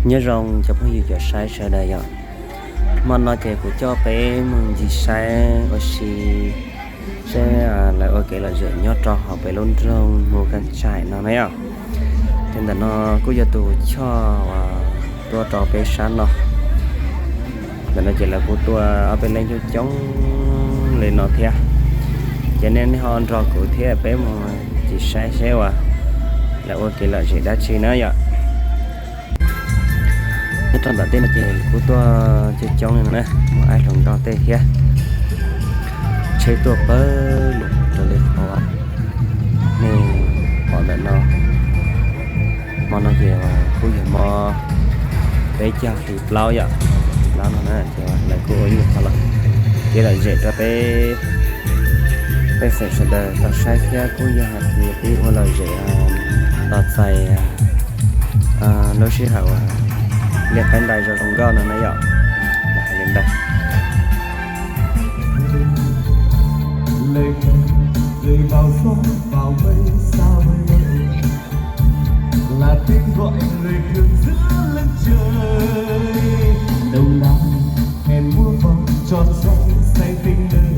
Nyob zoo cov phooj ywg cov saib sawv daws yom. Hmo no ces kuv coj peb mus ncig saib ua si seb lawv ua kev lom zem nyob rau hauv peb lub nroog Mus Kas Tsaim no na yom. Ces ntawm no kuj yog tus choj uas tuaj rau peb sab no. Ntawm no ces lawv kuj tuaj ob peb leeg coob coob li no thiab. Ces nej ho nrog kuv thiab peb mus ncig saib seb uas lawv ua kev lom zem dab tsi na yom. Nyob rau ntawm tej no ces kuj tuaj coob coob li no na, muaj aib hluas nkauj tej thiab. Tsheb tuaj pawg lug raws li qhov nej pom ntawm no. Hmo no ces kuj yog hmo peb caug hli plaub yom, hli plaub no na ces lawv kuj ua ib qho los kev lom zem rau peb pej xeem sawv daws tau saib thiab kuj yog hais tias peb ua lom zem los txais lub sij hawm uas liaj qaib ntais zoo zoo nkauj no na yom. Hais li ntawd. Lời khen rơi vào gió, vào mây sao vơi vơi, là tiếng gọi người thương giữa lưng trời. Đồng đàn hẹn múa vòng tròn xoay, say tình đời,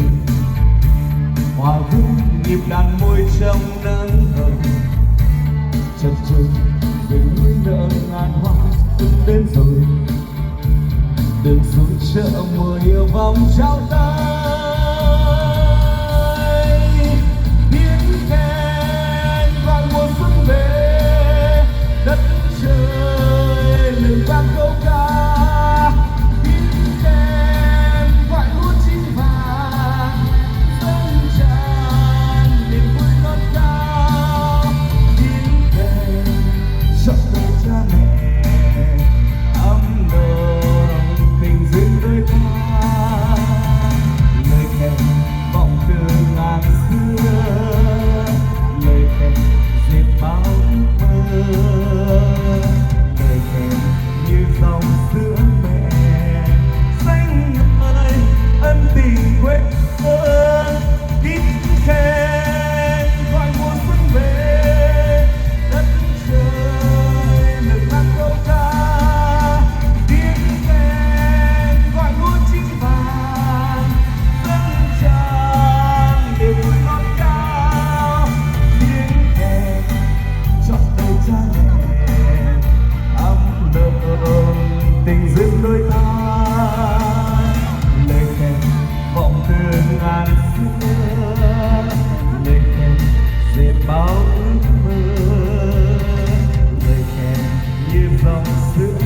hòa vui nhịp đàn môi trong nắng hồng. Chập chờn về núi nở ngàn hoa, xuân đến rồi, đường xưa chợ mùa, yêu vòng trao tay. Tiếng kèn gọi mùa xuân về, đất trời lửa vàng câu ca. Tiếng kèn gọi lúa chín vàng, dâng tràn niềm vui non cao. Tiếng kèn chọn đời cha mẹ, ấm nồng tình duyên đôi ta. Lời kèn vọng từ ngàn xưa, lời kèn dệt bao ước mơ, lời kèn như dòng sữa mẹ, xanh ngời ân tình quê hương. Tiếng kèn gọi mùa xuân về, đất trời lửa vàng câu ca. Tiếng kèn gọi lúa chín vàng, dâng tràn niềm vui non cao. Tiếng kèn chọn đời cha mẹ, ấm nồng tình duyên đôi ta. Lời kèn vọng từ ngàn xưa, lời kèn dệt bao ước mơ, lời kèn như dòng sữa